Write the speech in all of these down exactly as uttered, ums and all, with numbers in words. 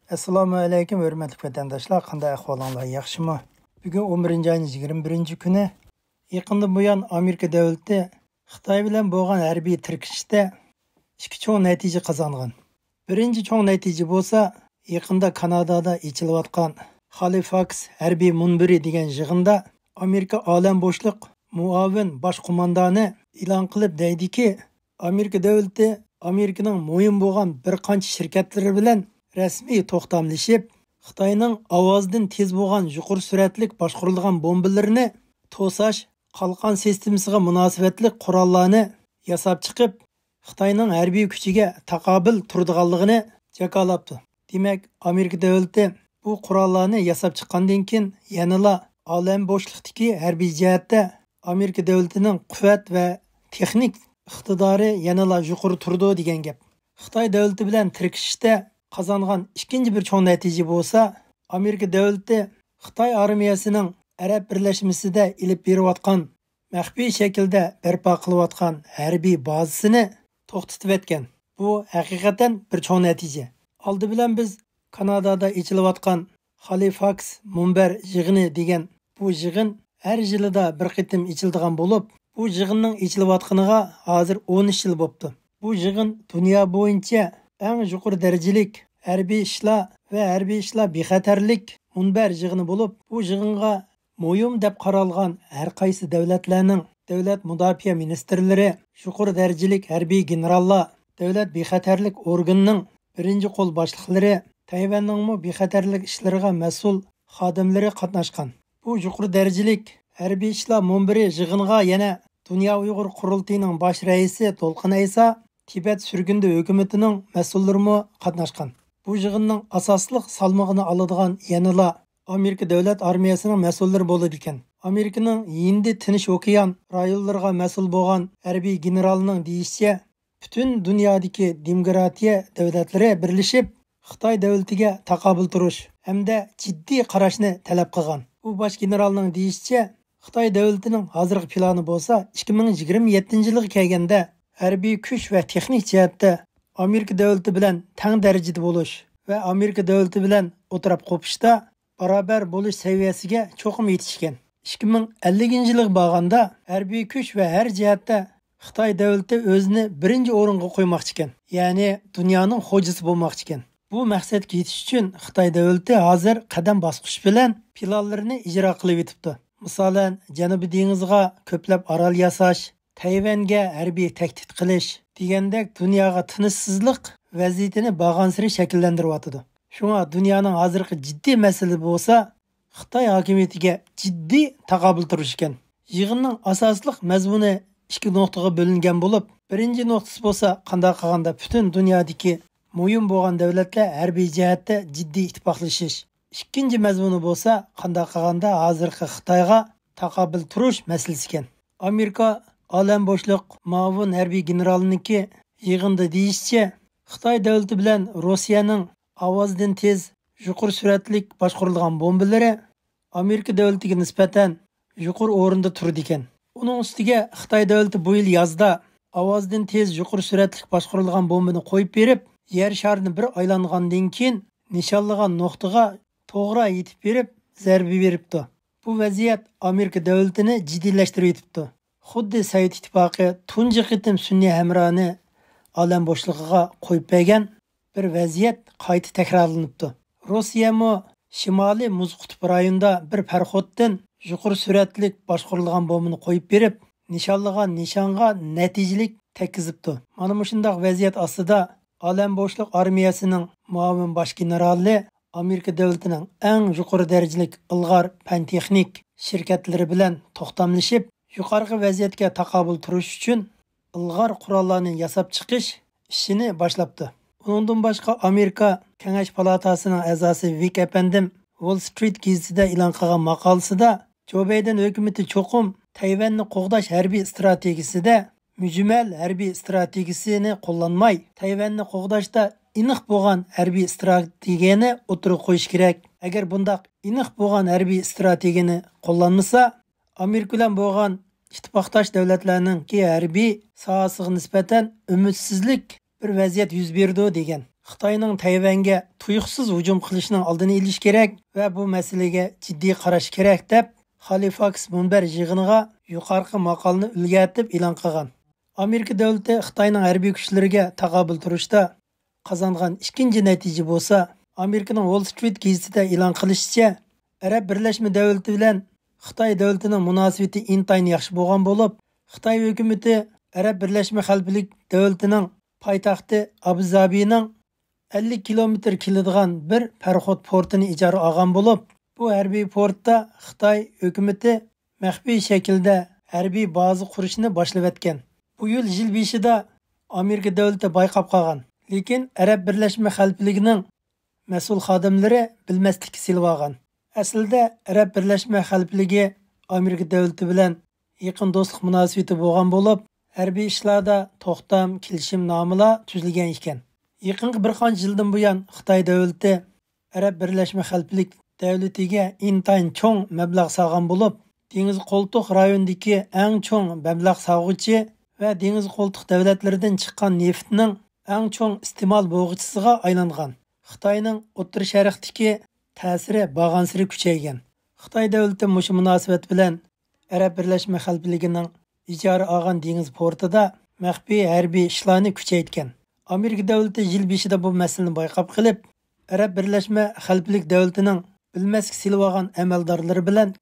ئەسسالامۇ ئەلەيكۇم، ھۆرمەتلىك ۋەتەنداشلار، قانداق ئەھۋالىڭلار، ياخشىمۇ؟ بۈگۈن ئون بىرىنچى ئاينىڭ يىگىرمە بىرىنچى كۈنى. يېقىندىن بۇيان ئامېرىكا دۆلىتى خىتاي بىلەن بولغان ھەربىي تىركىشىشتە ئىككى چوڭ نەتىجە قازانغان. بىرىنچى چوڭ نەتىجە بولسا، يېقىندا كانادادا ئېچىلىۋاتقان خالىفاكس ھەربىي مۇنبىرى دېگەن يىغىندا ئامېرىكا ئالەم بوشلۇق مۇئاۋىن باش قوماندانى ئېلان قىلىپ دەيدىكى، ئامېرىكا دۆلىتى ئامېرىكىنىڭ مۇھىم بولغان بىر قانچە شىركەتلىرى بىلەن رەسمىي توختاملىشىپ، خىتاينىڭ ئاۋازدىن تېز بولغان يۇقىرى سۈرئەتلىك باشقۇرۇلىدىغان بومبىلىرىنى توساش قالقان سىستېمىسىغا مۇناسىۋەتلىك قوراللارنى ياساپ چىقىپ، خىتاينىڭ ھەربىي كۈچىگە تاقابىل تۇرىدىغانلىقىنى جاكارلاپتۇ. دېمەك، ئامېرىكا دۆلىتى بۇ قوراللارنى ياساپ چىققاندىن كېيىن يەنىلا ئالەم بوشلۇقتىكى ھەربىي جەھەتتە ئامېرىكا دۆلىتىنىڭ قۇۋۋەت ۋە تېخنىك ئىقتىدارى يەنىلا يۇقىرى تۇرىدۇ دېگەن گەپ. خىتاي دۆلىتى بىلەن تىركىشىشتە قازانغان ئىككىنچى بىر چوڭ نەتىجە بولسا، ئامېرىكا دۆلىتى خىتاي ئارمىيەسىنىڭ ئەرەب بىرلەشمىسىدە ئېلىپ بېرىۋاتقان مەخپىي شەكىلدە بەرپا قىلىۋاتقان ھەربىي بازىسىنى توختىتىۋەتكەن. بۇ ھەقىقەتەن بىر چوڭ نەتىجە. ئالدى بىلەن بىز كانادادا ئېچىلىۋاتقان خالىفاكس مۇنبەر يىغىنى دېگەن بۇ يىغىن ھەر يىلىدا بىر قېتىم ئېچىلىدىغان بولۇپ، بۇ يىغىننىڭ ئېچىلىۋاتقىنىغا ھازىر ئون ئۈچ يىل بوپتۇ. بۇ يىغىن دۇنيا بويىچە ئەڭ يۇقىرى دەرىجىلىك ھەربىي ئىشلار ۋە ھەربىي ئىشلار بىخەتەرلىك مۇنبەر يىغىنى بولۇپ، بۇ يىغىنغا مۇھىم دەپ قارالغان ھەر قايسى دۆلەتلەرنىڭ دۆلەت مۇداپىئە مىنىستىرلىرى، يۇقىرى دەرىجىلىك ھەربىي گېنېراللار، دۆلەت بىخەتەرلىك ئورگىنىنىڭ بىرىنچى قول باشلىقلىرى، تەيۋەننىڭمۇ بىخەتەرلىك ئىشلىرىغا مەسئۇل خادىملىرى قاتناشقان. بۇ يۇقىرى دەرىجىلىك ھەربىي ئىشلار مۇنبىرى يىغىنىغا يەنە دۇنيا ئۇيغۇر قۇرۇلتىيىنىڭ باش رەئىسى دولقۇن ئەيسا، تىبەت سۈرگۈندە ھۆكۈمىتىنىڭ مەسئۇللىرىمۇ قاتناشقان. بۇ يىغىننىڭ ئاساسلىق سالمىقىنى ئالىدىغان يەنىلا ئامېرىكا دۆلەت ئارمىيەسىنىڭ مەسئۇللىرى بولىدىكەن. ئامېرىكىنىڭ ھىندى تىنچ ئوكيان رايونلىرىغا مەسئۇل بولغان ھەربىي گېنېرالىنىڭ دېيىشىچە، پۈتۈن دۇنيادىكى دېموكراتىيە دۆلەتلىرى بىرلىشىپ، خىتاي دۆلىتىگە تاقابىل تۇرۇش ھەمدە جىددىي قاراشنى تەلەپ قىلغان. بۇ باش گېنېرالنىڭ دېيىشىچە، خىتاي دۆلىتىنىڭ ھازىرقى پىلانى بولسا، ئىككى مىڭ يىگىرمە يەتتىنچى يىلغا كەلگەندە ھەربىي كۈچ ۋە تېخنىك جەھەتتە ئامېرىكا دۆلىتى بىلەن تەڭ دەرىجىدە بولۇش ۋە ئامېرىكا دۆلىتى بىلەن ئولتۇراپ قوپۇشتا بارابەر بولۇش سەۋىيەسىگە چوقۇم يېتىش ئىكەن. ئىككى مىڭ ئەللىكىنچى يىلغا بارغاندا ھەربىي كۈچ ۋە ھەر جەھەتتە خىتاي دۆلىتى ئۆزىنى بىرىنچى ئورۇنغا قويماقچىكەن، يەنى دۇنيانىڭ خوجىسى بولماقچىكەن. بۇ مەقسەتكە يېتىش ئۈچۈن خىتاي دۆلىتى ھازىر قەدەم باسقۇچ بىلەن پىلانلىرىنى ئىجرا قىلىۋېتىپتۇ. مىسالەن، جەنۇبىي دېڭىزغا كۆپلەپ ئارال ياساش، تەيۋەنگە ھەربىي تەھدىت قىلىش دېگەندەك دۇنياغا تىنچسىزلىق ۋەزىيىتىنى بارغانسېرى شەكىللەندۈرۈۋاتىدۇ. شۇڭا دۇنيانىڭ ھازىرقى جىددىي مەسىلىسى بولسا خىتاي ھاكىمىيىتىگە جىددىي تاقابىل تۇرۇش ئىكەن. يىغىننىڭ ئاساسلىق مەزمۇنى ئىككى نۇقتىغا بۆلۈنگەن بولۇپ، بىرىنچى نۇقتىسى بولسا قانداق قىلغاندا پۈتۈن دۇنيادىكى مۇھىم بولغان دۆلەتلەر ھەربىي جەھەتتە جىددىي ئىتتىپاقلىشىش. ئىككىنچى مەزمۇنى بولسا قانداق قىلغاندا ھازىرقى خىتايغا تاقابىل تۇرۇش مەسىلىسى ئىكەن. ئامېرىكا ئالەم بوشلۇق مۇئاۋىن ھەربىي گېنېرالىنىڭكى يىغىندا دېيىشىچە، خىتاي دۆلىتى بىلەن روسىيەنىڭ ئاۋازدىن تېز يۇقىرى سۈرئەتلىك باشقۇرۇلىدىغان بومبىلىرى ئامېرىكا دۆلىتىگە نىسبەتەن يۇقىرى ئورۇندا تۇرىدىكەن. ئۇنىڭ ئۈستىگە خىتاي دۆلىتى بۇ يىل يازدا ئاۋازدىن تېز يۇقىرى سۈرئەتلىك باشقۇرۇلىدىغان بومبىنى قويۇپ بېرىپ، يەر شارىنى بىر ئايلانغاندىن كېيىن نىشانلىغان نۇقتىغا توغرا يېتىپ بېرىپ زەربە بېرىپتۇ. بۇ ۋەزىيەت ئامېرىكا دۆلىتىنى جىددىيلەشتۈرۈۋېتىپتۇ. خۇددى سوۋېت ئىتتىپاقى تۇنجى قېتىم سۈنئىي ھەمراھنى ئالەم بوشلۇقىغا قويۇپ بەرگەن بىر ۋەزىيەت قايتا تەكرارلىنىپتۇ. روسىيەمۇ شىمالىي مۇز قۇتۇپ رايونىدا بىر پاراخوتتىن يۇقىرى سۈرئەتلىك باشقۇرۇلىدىغان بومبىنى قويۇپ بېرىپ، نىشانلىغان نىشانغا نەتىجىلىك تەگكۈزۈپتۇ. مانا مۇشۇنداق ۋەزىيەت ئاستىدا ئالەم بوشلۇق ئارمىيەسىنىڭ مۇئاۋىن باش گېنېرالى ئامېرىكا دۆلىتىنىڭ ئەڭ يۇقىرى دەرىجىلىك ئىلغار پەن-تېخنىك شىركەتلىرى بىلەن توختاملىشىپ، يۇقىرىقى ۋەزىيەتكە تاقابىل تۇرۇش ئۈچۈن ئىلغار قوراللارنى ياساپ چىقىش ئىشىنى باشلاپتۇ. ئۇنىڭدىن باشقا، ئامېرىكا كېڭەش پالاتاسىنىڭ ئەزاسى ۋىك ئەپەندىم ۋول سترىت گېزىتىدە ئېلان قىلغان ماقالىسىدا، جو بايدېن ھۆكۈمىتى چوقۇم تەيۋەننى قوغداش ھەربىي ئىستراتېگىيىسىدە مۈجمەل ھەربىي ئىستراتېگىيىسىنى قوللانماي، تەيۋەننى قوغداشتا ئېنىق بولغان ھەربىي ئىستراتېگىيەنى ئوتتۇرىغا قويۇش كېرەك. ئەگەر بۇنداق ئېنىق بولغان ھەربىي ئىستراتېگىيەنى قوللانمىسا، ئامېرىكا بىلەن بولغان ئىتتىپاقداش دۆلەتلەرنىڭكى ھەربىي ساھەسىگە نىسبەتەن ئۈمىدسىزلىك بىر ۋەزىيەت يۈز بېرىدۇ، دېگەن. خىتاينىڭ تەيۋەنگە تۇيۇقسىز ھۇجۇم قىلىشىنىڭ ئالدىنى ئېلىش كېرەك ۋە بۇ مەسىلىگە جىددىي قاراش كېرەك، دەپ خالىفاكس مۇنبەر يىغىنىغا يۇقىرىقى ماقالىنى ئۈلگە ئېتىپ ئېلان قىلغان. ئامېرىكا دۆلىتى خىتاينىڭ ھەربىي كۈچلىرىگە تاقابىل تۇرۇشتا قازانغان ئىككىنچى نەتىجە بولسا، ئامېرىكىنىڭ ۋول سترىت گېزىتىدە ئېلان قىلىشىچە، ئەرەب بىرلەشمە دۆلىتى بىلەن خىتاي دۆلىتىنىڭ مۇناسىۋىتى ئىنتايىن ياخشى بولغان بولۇپ، خىتاي ھۆكۈمىتى ئەرەب بىرلەشمە خەلىپىلىك دۆلىتىنىڭ پايتەختى ئابۇ زابىنىڭ ئەللىك كىلومېتىر كېلىدىغان بىر پەرخوت پورتىنى ئىجارە ئالغان بولۇپ، بۇ ھەربىي پورتتا خىتاي ھۆكۈمىتى مەخپىي شەكىلدە ھەربىي بازا قۇرۇشنى باشلىۋەتكەن. بۇ يىل يىل بېشىدا ئامېرىكا دۆلىتى بايقاپ قالغان، لېكىن ئەرەب بىرلەشمە خەلىپىلىكىنىڭ مەسئۇل خادىملىرى بىلمەسلىككە سېلىۋالغان. ئەسلىدە ئەرەب بىرلەشمە خەلىپىلىكى ئامېرىكا دۆلىتى بىلەن يېقىن دوستلۇق مۇناسىۋىتى بولغان بولۇپ، ھەربىي ئىشلاردا توختام، كېلىشىمنامىلار تۈزۈلگەن ئىكەن. يېقىنقى بىر قانچە يىلدىن بۇيان خىتاي دۆلىتى ئەرەب بىرلەشمە خەلىپىلىك دۆلىتىگە ئىنتايىن چوڭ مەبلەغ سالغان بولۇپ، دېڭىز قولتۇق رايونىدىكى ئەڭ چوڭ مەبلەغ سالغۇچى ۋە دېڭىز قولتۇق دۆلەتلىرىدىن چىققان نېفىتنىڭ ئەڭ چوڭ ئىستېمال بولغۇچىسىغا ئايلانغان. خىتاينىڭ ئوتتۇرا شەرقتىكى تەسىرى بارغانسېرى كۈچەيگەن. خىتاي دۆلىتى مۇشۇ مۇناسىۋەت بىلەن ئەرەب بىرلەشمە خەلىپىلىكىنىڭ ئىجارە ئالغان دېڭىز پورتىدا مەخپىي ھەربىي ئىشلارنى كۈچەيتكەن. ئامېرىكا دۆلىتى يىل بېشىدا بۇ مەسىلىنى بايقاپ قېلىپ، ئەرەب بىرلەشمە خەلىپىلىك دۆلىتىنىڭ بىلمەسكە سېلىۋالغان ئەمەلدارلىرى بىلەن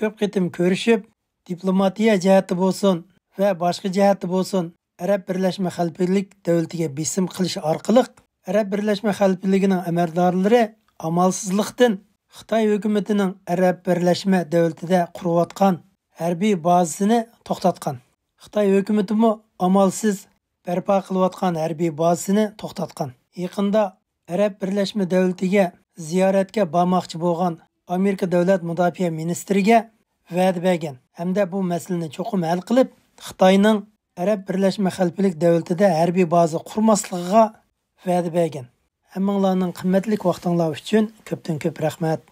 كۆپ قېتىم كۆرۈشۈپ، دىپلوماتىيە جەھەتتە بولسۇن ۋە باشقا جەھەتتە بولسۇن، ئەرەب بىرلەشمە خەلىپىلىك دۆلىتىگە بېسىم قىلىش ئارقىلىق، ئەرەب بىرلەشمە خەلىپىلىكىنىڭ ئەمەلدارلىرى ئامالسىزلىقتىن خىتاي ھۆكۈمىتىنىڭ ئەرەب بىرلەشمە دۆلىتىدە قۇرۇۋاتقان ھەربىي بازىسىنى توختاتقان. خىتاي ھۆكۈمىتىمۇ ئامالسىز بەرپا قىلىۋاتقان ھەربىي بازىسىنى توختاتقان. يېقىندا ئەرەب بىرلەشمە دۆلىتىگە زىيارەتكە بارماقچى بولغان ئامېرىكا دۆلەت مۇداپىئە مىنىستىرىگە ۋەدە بەرگەن ھەمدە بۇ مەسىلىنى چوقۇم ھەل قىلىپ، خىتاينىڭ ئەرەب بىرلەشمە خەلىپىلىك دۆلىتىدە ھەربىي بازا قۇرماسلىقىغا ۋەدە بەرگەن. ھەممىڭلارنىڭ قىممەتلىك ۋاقتىڭلار ئۈچۈن كۆپتىن كۆپ رەھمەت.